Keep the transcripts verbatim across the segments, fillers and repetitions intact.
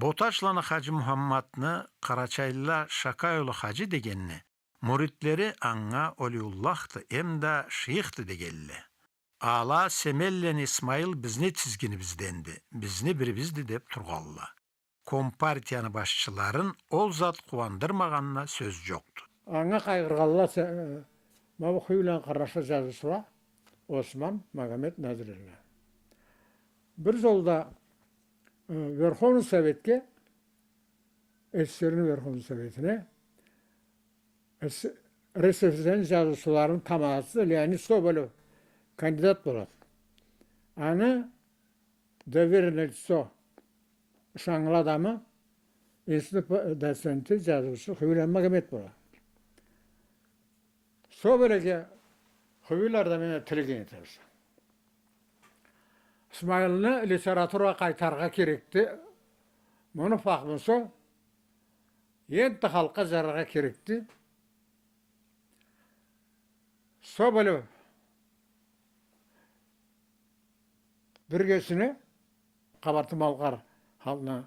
Ботачланы Хаджи Мухаммадны, къарачайлыла Шакай улу Хаджи дегенни, муридлери анга олиюллахды эмда шыйыхды дегенле. Ала Семенлени Исмаил бизни тизгинибизденди, бизни бирибизди деп тургъанла. Компартияны башчыларын ол зат къууандырмагъанына сёз жокъду. Анга къайгъыргъанла се-, э, ма бу Хыюланы къарнашла жазыучула Осман, Магомет, Назирелле. Бир жолда, э, Верховный Советге, СССР-ни Верховный Советине, С-, РСФСР-ни жазыучуларыны тамадасы Леонид Соболев кандидат болады. Аны доверенное лицо, ышаннгылы адамы, институт доценти, жазыучу Хыюланы Магомет болады. Соболевге Хыюланы да мен тилегин этебиз. Исмаилни литературагъа къайтарыргъа керекди. Муну фахмусу энтда халкъгъа жараргъа керекди. Соболев биргесине Къабарты-Малкъар халкъны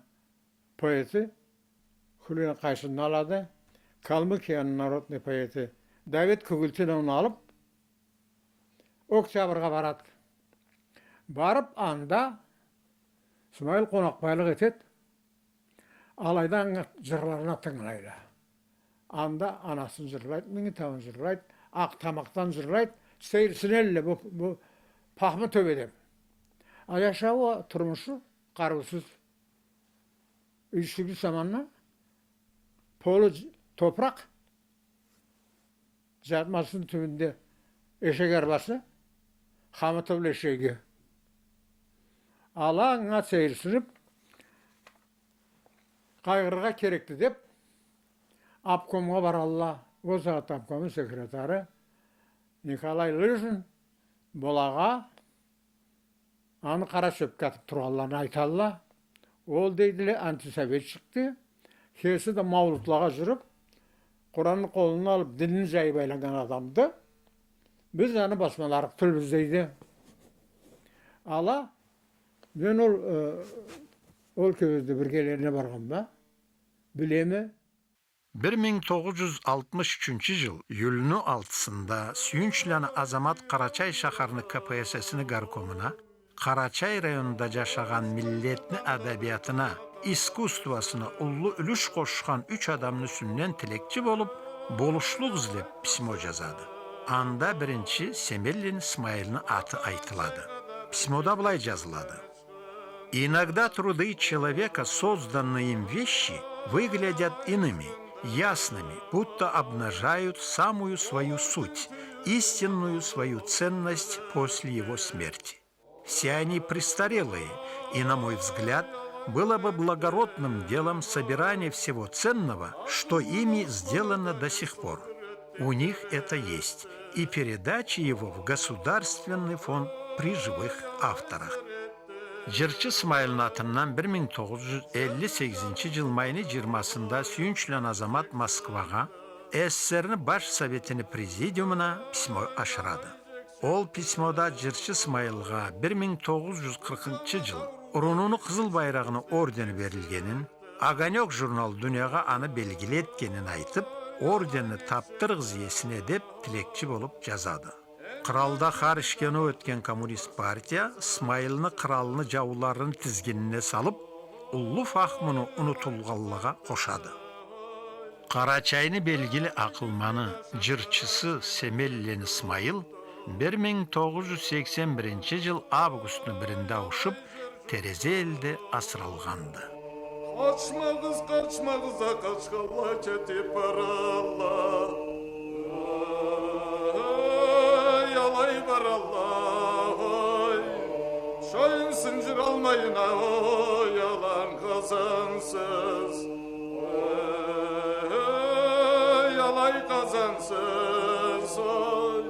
поэти Хыюланы Къайсынны алады, Калмыкияны народный поэти Давид Кугультиновну алып, Октябрьгъа барады. Барып, анда Исмаил къонакъбайлыкъ этеди. Алайда аны жырларына тынгылайла. Анда анасын жырлайды, Минги тауун жырлайды, Акътамакъдан жырлайды. Сейирсинелле, бу, бу пахму тёбеди. А жашауу, турмушу къарыусуз. Юйсюгюз заманда полу ж-, топуракъ, жатмасыны тюбюнде эшек арбасы, Хамытовну эшеги. Ала анга сейирсинип, къайгъырыргъа керекди деп, обкомгъа баралла. Ол сагъатда обкомну секретары Николай Лыжин болагъа, аны къара чёпге атып тургъанларын айталла. Ол, дейдиле, антисоветчикди. Кеси да маулутлагъа жюрюп, Къуранны къолуна алып, динни жайып айланнган адамды. Биз аны басмаларыкъ тюлбюз, дейди. Ала, мен ол, э, ол кёзде биргелерине баргъанма, билеме. Бир минг тогъуз жюз алтмыш ючюнчю жыл июлну алтысында Сюйюнчланы Азамат Къарачай шахарны КПСС-ни горкомуна Къарачай районунда жашагъан миллетни адабиятына, искусствосуна уллу юлюш къошхан юч адамны юсюнден тилекчи болуп, болушлукъ излеп, письмо жазады. Анда биринчи Семенлени Исмаилни аты айтылады. Письмода былай жазылады: «Иногда труды человека, созданные им вещи, выглядят иными, ясными, будто обнажают самую свою суть, истинную свою ценность после его смерти. Все они престарелые, и, на мой взгляд, было бы благородным делом собирание всего ценного, что ими сделано до сих пор. У них это есть, и передача его в Государственный фонд при живых авторах». Жырчы Исмаилни атындан бир минг тогъуз жюз элли сегизинчи жыл майны жыйырмасында Сюйюнчланы Азамат Москвагъа, СССР-ни Баш Советини Президиумуна письмо ашырады. Ол письмода жырчы Исмаилгъа бир минг тогъуз жюз къыркъынчы жыл Урунууну Къызыл Байрагъыны ордени берилгенин, «Огонёк» журнал дуниягъа аны белгили этгенин айтып, орденни тапдырыгъыз иесине деп тилекчи болуп жазады. Къралда хар ишге оноу этген коммунист партия Исмаилни къралны жауларыны тизгинине салып, уллу фахмуну унутулгъанлагъа къошады. Къарачайны белгили акъылманы, жырчысы Семенлени Исмаил бир минг тогъуз жюз сексен биринчи жыл августну биринде ауушуп, Терезе элде асыралгъанды. Къачмагъыз, къачмагъыз, а къачханла кетип баралла. Ой, алай баралла, ой. Шоюн сынжыралмайын а, ой, алан Къазансыз. Ой, алай Къазансыз, ой.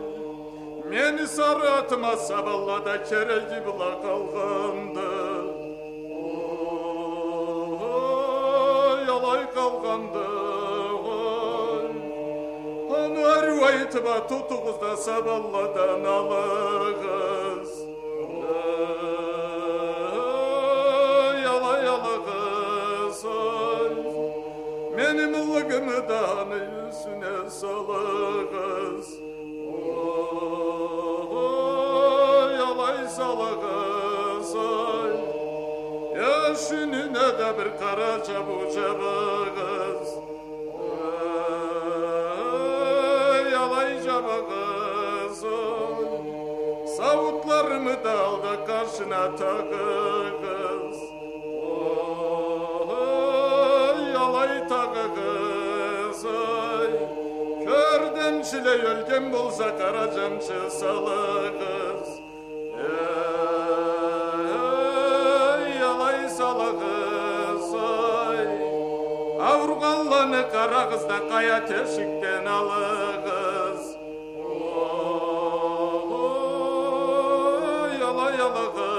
Мени сары атыма сабанла да кереги бла къалгъанды. Ой, алай къалгъанды, ой. Аны ариу айтып а тутугъуз да сабанладан алыгъыз. Ой, алай алыгъыз, Къылыгъымы да аны юсюне салыгъыз. Ой, алай салыгъыз, ой. Ёшюнюне да бир къара джабыу джабыгъыз. Ой, алай джабыгъыз, ой. Сауутларымы да алда къашына тагъыгъыз. Ой, алай тагъыгъыз, ой. Кёрдемчилей ёлген болса, къара джамчы салыгъыз. Эй, алай салыгъыз, ой. Ауругъанланы къарагъыз да, къая тешикден алыгъыз. Ой, алай алыгъыз.